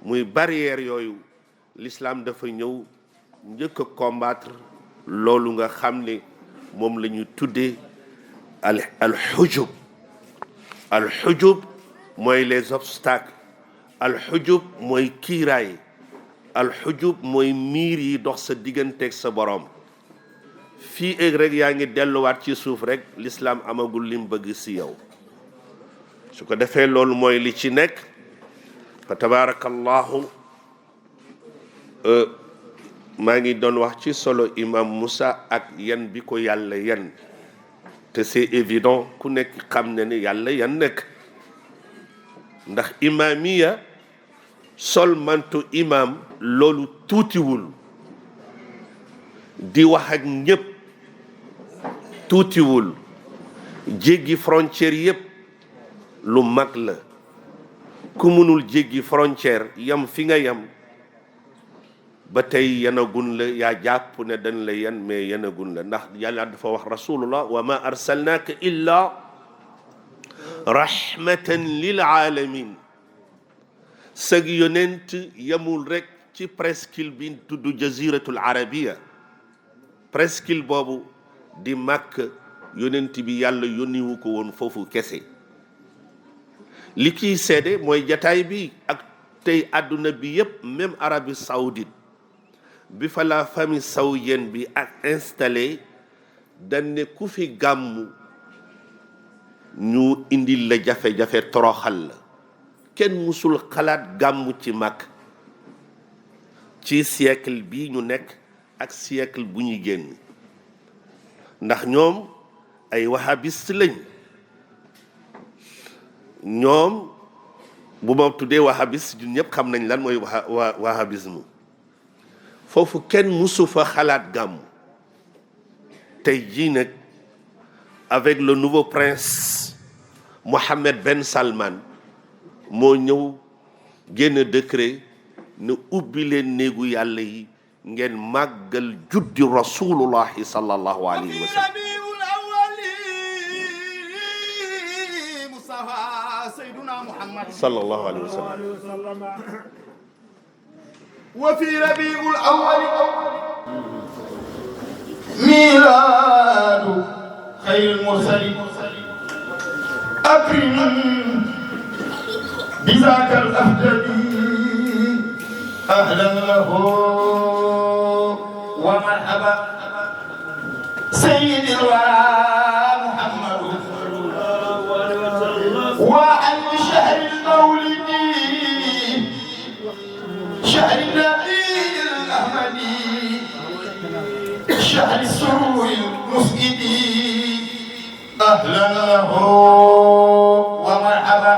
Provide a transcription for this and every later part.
muy barrière yooyu l'islam dafa ñëw njëkk a combattre loolu nga xam ne moom la ñu tuddee al xujub mooy les obstacles al xujub mooy kiiraay al xujub mooy miir yi dox sa digganteeg sa borom fii ëg rek yaa ngi delluwaat ci suuf rek l'islam amagul lim bëgg si yow su ko defee loolu mooy li ci nekk fa tabarakallahu maa ngi doon wax ci solo imam Moussa ak yan bi ko yàlla yan te c'est évident ku nekk xam ne ni yàlla yan nekk ndax imamiya sol mantu imam loolu tuutiwul di wax ak ñépp tuutiwul jéggi frontière yépp lu mag la ku mënul jéggi frontière yam fi nga yam ba tey yanagun la yaa jàpp ne dañ la yan mais yanagun la ndax yàlla dafa wax rasulullah wa ma arsalnaaka illa rahmatan lil alamin sag yonent yamul rek ci presqu'île bi tudd jaziratul arabia presqu'île boobu di màkk yonent bi yàlla yónniwu ko woon foofu kese li kiy seede mooy jataay bi ak tey àdduna bi yépp même Arabie saoudite bi fa la famille saoudienne bi ak installé dañ ne ku fi gàmmu ñu indil la jafe-jafe toroxal la kenn musul xalaat gàmmu ci mag ci siècle bi ñu nekk ak siècle bu ñu génn ndax ñoom ay wahhabiste lañ ñoom bu ma tuddee wahhabiste ñun ñëpp xam nañ lan mooy wahhabisme foofu kenn musu fa xalaat gàmmu tey jii nag avec le nouveau prince Mohammed Ben Salman moo ñëw génn décret ne ubbi leen néegu yàlla yi ngeen màggal juddi rasulullahi sallallahu alayhi wa sallam sallallahu alayhi wa sallam وفي ربيع الأول ميلاد خير المرسلين أكرم بذاك الأفضل أهلا له ومرحبا سيد الورى محمد وعن شهر المولد شهر النبي الأحمدي شهر السرور المسجد أهلا له ومرحبا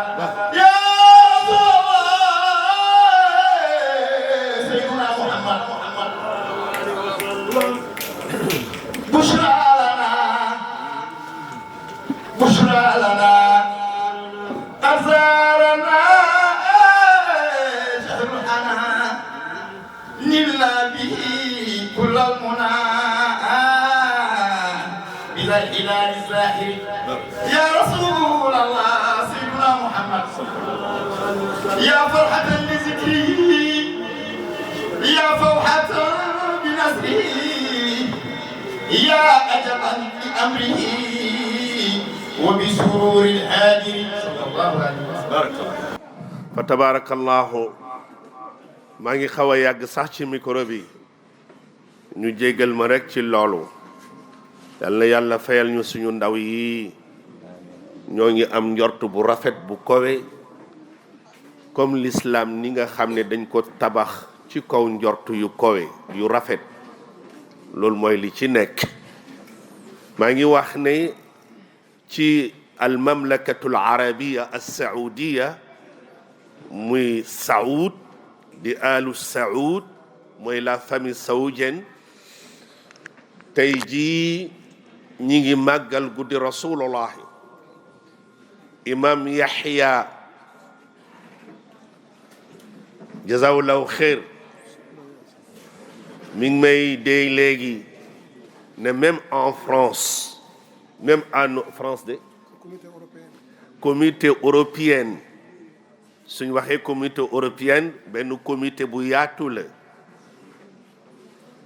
يا رسول الله سيدنا محمد بشرى لنا بشرى لنا أزارنا نلنا به كل المنى إلى الإله الزاهر يا رسول الله سيدنا محمد يا فرحة لذكره يا فوحة بنصره يا أجبا بأمره وبسرور الهادر صلى الله عليه وسلم بارك الله فتبارك الله maa ngi xaw a yàgg sax ci micro bi ñu jéggal ma rek ci loolu yal na yàlla fayal ñu suñu ndaw yi ñoo ngi am njort bu rafet bu kowe comme l'islam ni nga xam ne dañ ko tabax ci kaw njort yu kowe yu rafet loolu mooy li ci nekk maa ngi wax ne ci al mamlakatul arabia as saoudia muy Saoud di alu Saoud mooy la famille saoudienne tey jii ñi ngi màggal guddi rasulullah imam Yahya jazawullahu xeer mi ngi may dee léegi ne même en France même en France de communauté européenne suñ waxee communauté européenne benn comité bu yaatu la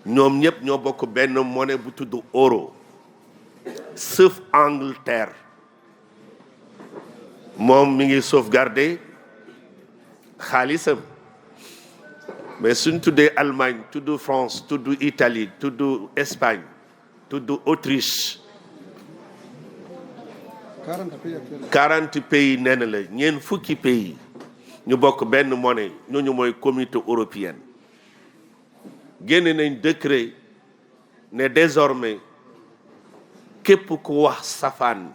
ñoom ñëpp ñoo bokk benn monnaie bu tudd euro sauf Angleterre moom mi ngi sauvegarder xaalisam mais suñ tuddee Allemagne tudd France tudd Italie tudd Espagne tudd Autriche 40 pays nee na la ñeent fukki pays ñu bokk benn monnaie ñooñu mooy communauté européenne génne nañ décret ne désormais képp ku wax safaan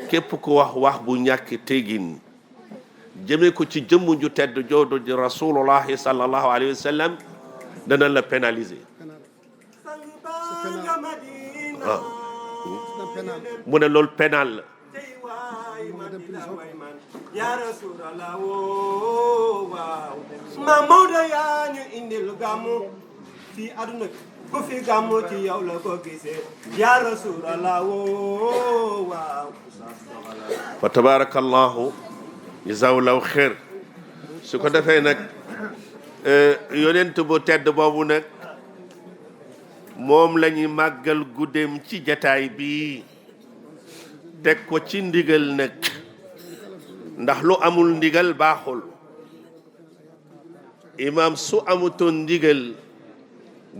képp ku wax bu ñàkk teggin jëmee ko ci jëmm ju tedd joodo ji rasulullahi sallallahu alayhi wa sallam dana la pénaliser mu ne loolu pénal la ya rasulallah waaw ma Maodo yaa ñu indil gàmmu fii àdduna ku fi gàmmu ci yow la ko gisee ya rasulallah waaw fa tabarakallahu jazawlaw xeer su ko defee nag yonent bu tedd boobu nag moom la ñuy màggal guddeem ci jataay bi teg ko ci ndigal nag ndax lu amul ndigal baaxul imam su amutoon ndigal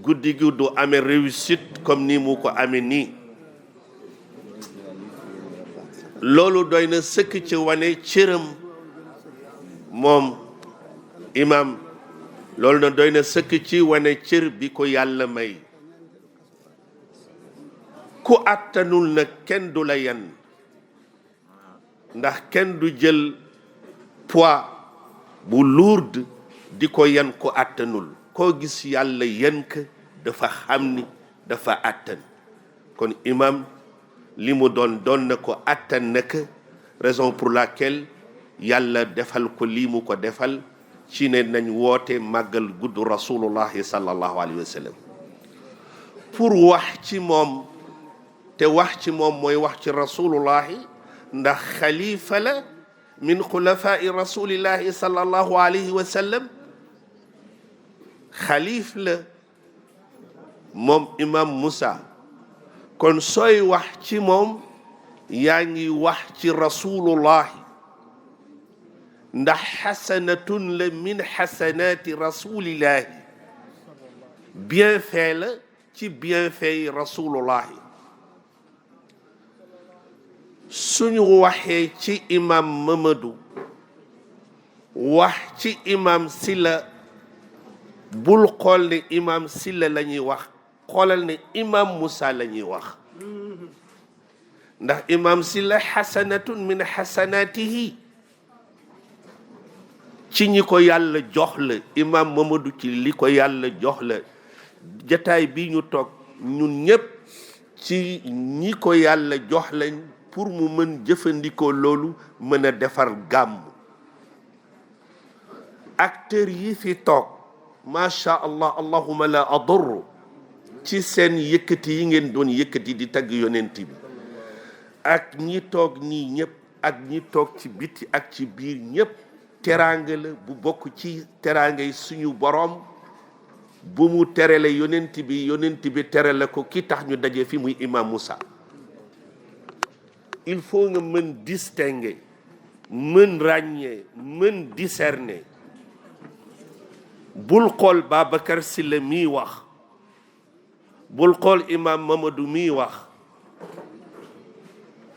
guddi gi du amee réussite comme ni mu ko amee nii loolu doy na sëkk ci wane cëram moom imam loolu na doy na sëkk ci wane cër bi ko yàlla may ku àttanul nag kenn du la yan ndax kenn du jël poids bu lourd di ko yan ko àttanul koo gis yàlla yan ka dafa xam ni dafa àttan kon imam li mu doon na ko àttan na ko raison pour laquelle yàlla defal ko lii mu ko defal ci ne nañ woote màggal gudd rasulullahi sallallahu alayhi wa sallam pour wax ci moom te wax ci moom mooy wax ci rasulullahi ndax xalifa la min xulafai rasulillahi sallallahu alayhi wa sallam xalif la moom imam Moussa kon sooy wax ci moom yaa ngi wax ci rasulullahi ndax xasanatun la min xasanati rasulillahi bienfait la ci bienfait yi rasulullahi suñu waxee ci imam Mamadou wax ci imam Silla bul xool ne imam Silla la ñuy wax xoolal ne imam Moussa la ñuy wax ndax imam Silla xasanatun min xasanatihi ci ñi ko yàlla jox la imam Mamadou ci li ko yàlla jox la jataay bi ñu toog ñun ñépp ci ñi ko yàlla jox lañ pour mu mën jëfandikoo loolu mën a defar gàmm acteurs yi fi toog macha allah allahuma la adorru ci seen yëkkati yi ngeen doon yëkkati di tagg yonent bi ak ñi toog nii ñëpp ak ñi toog ci biti ak ci biir ñëpp teraanga la bu bokk ci teraanga yi suñu boroom bu mu terale yonent bi terale ko ki tax ñu daje fi muy imam Moussa il faut nga mën distinguer mën ràññee mën discerner bul xool Babacar Sylla mii wax bul xool imam Mamadou mii wax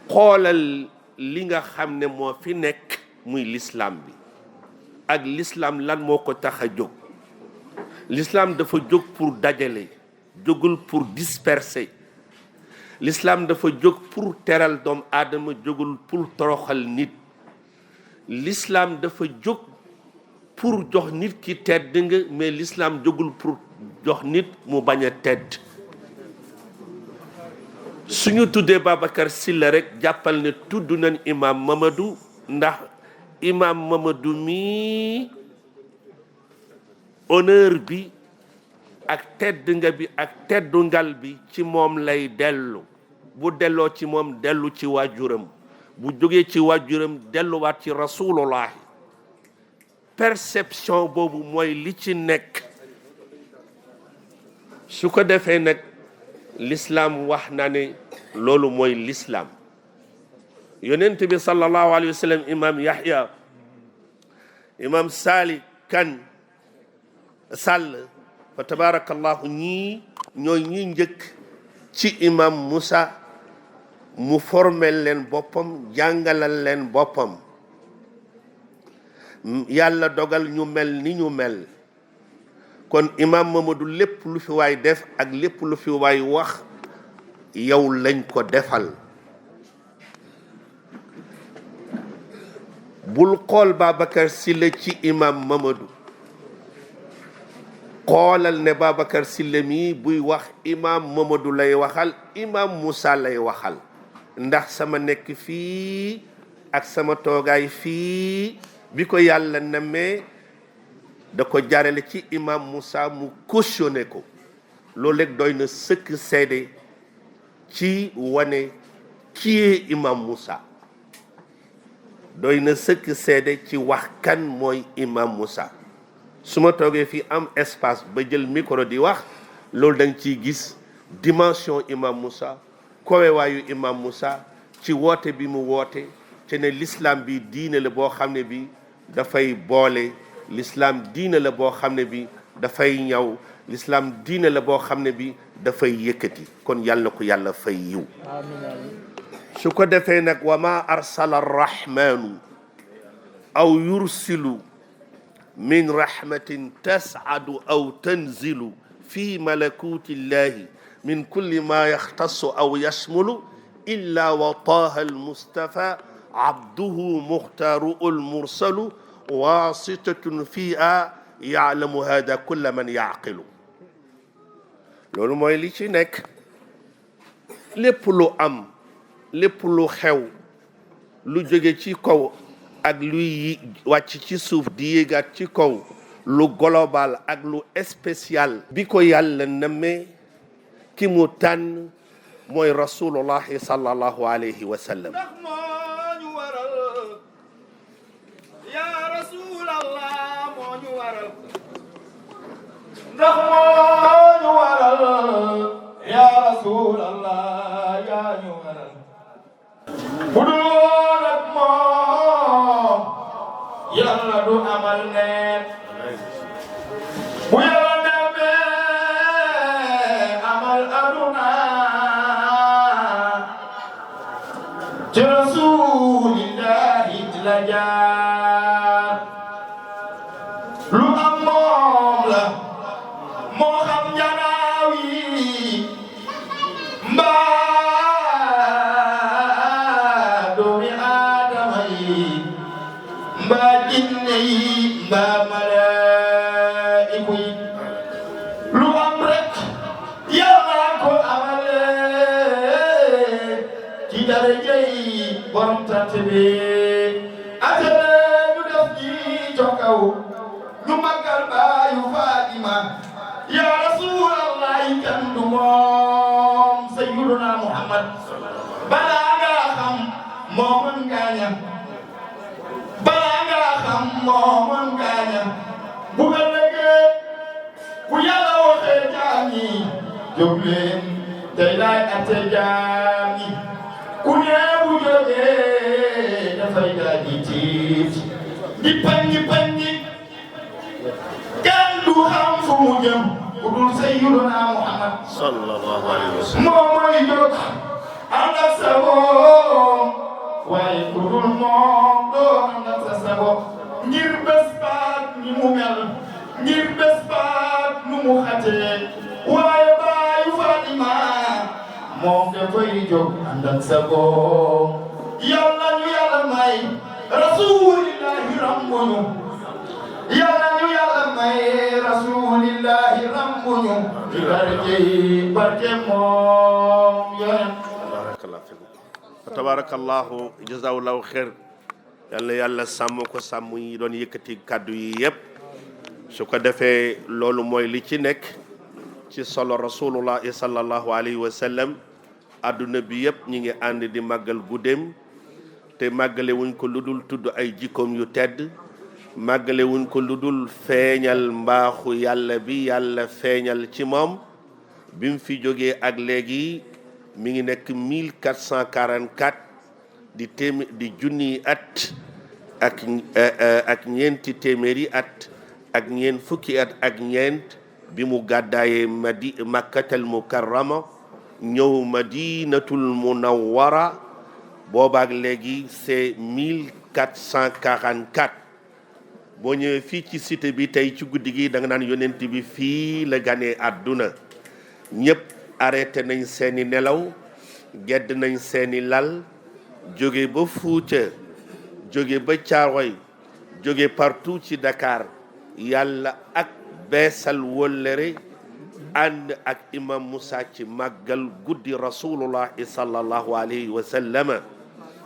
xoolal li nga xam ne moo fi nekk muy l'islam bi ak l'islam lan moo ko tax a jóg l'islam dafa jóg pour dajale jógul pour disperser l'islam dafa jóg pour teral doomu aadama jógul pour toroxal nit l'islam dafa jóg pour jox nit ki tedd nga mais l'islam jógul pour jox nit mu bañ a tedd suñu tuddee Babacar Sylla rek jàppal ne tudd nañ imam Mamadou ndax imam Mamadou mi honneur bi ak tedd nga bi ak teddu ngal bi ci moom lay dellu bu delloo ci moom dellu ci waajuram bu jógee ci waajuram delluwaat ci rasulullahi perception boobu mooy li ci nekk. su ko defee nag l'islam wax na ne loolu mooy l'islam. yonent bi sallallahu alayhi wa sallam imam Yahya imam Sali Kan Sall fa tabarakallahu ñii ñooy ñi njëkk ci imam Moussa mu formel leen boppam jàngalal leen boppam yàlla dogal ñu mel ni ñu mel. kon imam Mamadou lépp lu fi waay def ak lépp lu fi waay wax yow lañ ko defal. bul xool Babacar Sylla ci imam Mamadou xoolal ne Babacar Sylla mii buy wax imam Mamadou lay waxal imam Moussa lay waxal. ndax sama nekk fii ak sama toogaay fii bi ko yàlla namee da ko jaarale ci imam Moussa mu cautionné ko. loolu rek doy na sëkk seede ci wane kii imam Moussa. doy na sëkk seede ci wax kan mooy imam Moussa. su ma toogee fii am espace ba jël micro di wax loolu da nga ciy gis dimension imam Moussa kowewaayu imam Moussa ci woote bi mu woote te ne l'islam bi diine la boo xam ne bi dafay boole. l'islam diine la boo xam ne bi dafay ñaw. l'islam diine la boo xam ne bi dafay yëkkati. kon yàlla na ko yàlla fay yiw. su ko defee nag wa ma arsala arrahmanu aw yursilu min rahmatin tas'adu aw tanzilu fi malakuti llahi min kulli ma yaxtassu aw yashmulu illa wa taha almustafa abduhu muxtaru almursalu waasitatun fiha yaalamu hada kulla man yaaqilu. loolu mooy li ci nekk. lépp lu am lépp lu xew lu jóge ci kaw ak luy wàcc ci suuf di yéegaat ci kaw lu global ak lu spécial bi ko yàlla nammee ki mu tànn mooy rasulullahi sallallahu alayhi wa sallam. ndax moo ñu waral ya rasulallah moo ñu waral. ndax moo ñu waral ya rasulallah yaa ñu waral. bu dul woon ak moom yàlla du amal neen. bu yàlla demee amal aduna ci rasulillahi la jaar. lu am moom la moo xam njanaaw yi mbaa doomi aadama yi mbaa jinne yi mbaa malaa'iku yi. lu am rek yàlla ko amale ci daraja yi borom tant bi. atale ñu def ji jokaw ñu màggal baayu Fatima ya rasulallahi kan du moom sayyiduna Muhammad. balaa nga xam moo mën gaaña balaa nga xam moo mën gaaña. bu ëllëgee bu yàlla waxee jaam ñi jóg leen tey laay atte jaam ñi. ku ne bu jógee dafay daal di tiit di paññi kenn du xam fu mu jëm ku dul sayyiduna Muhammad sallallahu alayhi wa sallam. moo mooy jóg ànd ak sa bopp waaye ku dul moom doo ànd ak sa bopp. ngir bés baat ni mu mel ngir bés baat nu mu xatee waaye baayu Fatima moom dafay jóg ànd ak sa bopp. yàlla ñu yàlla may rasulillahi rambuñu. yàlla ñu yàlla may rasulillahi rambuñu. ci barke moom yonent. barakallahu fikum fa tabarakallahu jazawallahu xeer. yàlla yàlla sàmm ko sàmm yi doon yëkkati kàddu yi yëpp. su ko defee loolu mooy li ci nekk ci solo rasulullahi sallallahu alayhi wa sallam. adduna bi yëpp ñi ngi ànd di màggal guddeem te màggale wuñ ko lu dul tudd ay jikkoom yu tedd màggale wuñ ko lu dul feeñal mbaaxu yàlla bi yàlla feeñal ci moom bi mu fi jógee ak léegi mi ngi nekk 1444 di junniy at ak ñeenti téeméeri at ak ñeent fukki at ak ñeent bi mu gàddaayee makkatal mukarrama ñëw madinatul munawwara boobaak léegi c'est 1444 boo ñëwee fii ci cité bi tey ci guddi gi da nga naan yonent bi fii la ganee àdduna ñëpp arrêté nañ seeni nelaw gedd nañ seeni lal jóge ba Fuuta jóge ba Caaroy jóge partout ci Dakar yàlla ak beesal wóllëre ànd ak imam Moussa ci màggal guddi rasulullahi sallallahu alayhi wa sallama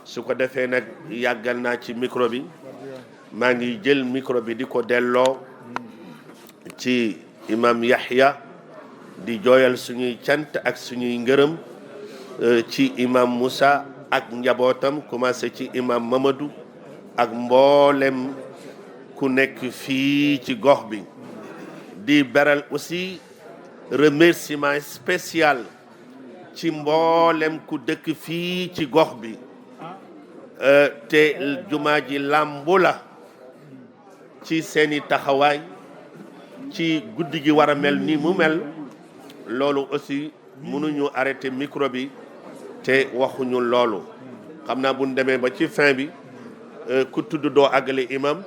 su ko defee nag yàggal naa ci micro bi maa ngi jël micro bi di ko delloo ci imam Yahya di jooyal suñuy cant ak suñuy ngërëm ci imam Moussa ak njabootam commencé ci imam Mamadou ak mboolem ku nekk fii ci gox bi di beral aussi remerciement spécial ci mboolem ku dëkk fii ci gox bi te jumaa ji làmbu la ci seeni taxawaay ci guddi gi war a mel ni mu mel loolu aussi mënuñu arrêté micro bi te waxuñu loolu xam naa bu ñu demee ba ci fin bi ku tudd doo àggale imam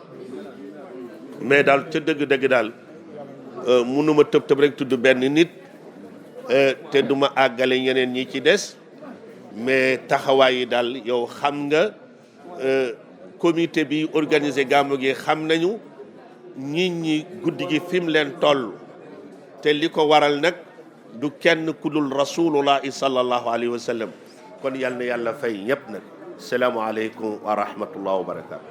mais daal ca dëgg-dëgg daal mënuma tëb rek tudd benn nit te duma àggale ñeneen ñi ci des mais taxawaay yi daal yow xam nga comité bi organisé gàmmu gi xam nañu nit ñi guddi gi fi mu leen toll te li ko waral nag du kenn ku dul rasulullahi sallallahu alayhi wa sallam kon yal na yàlla fay ñëpp nag salaamu aleykum wa rahmatullah wa barakatu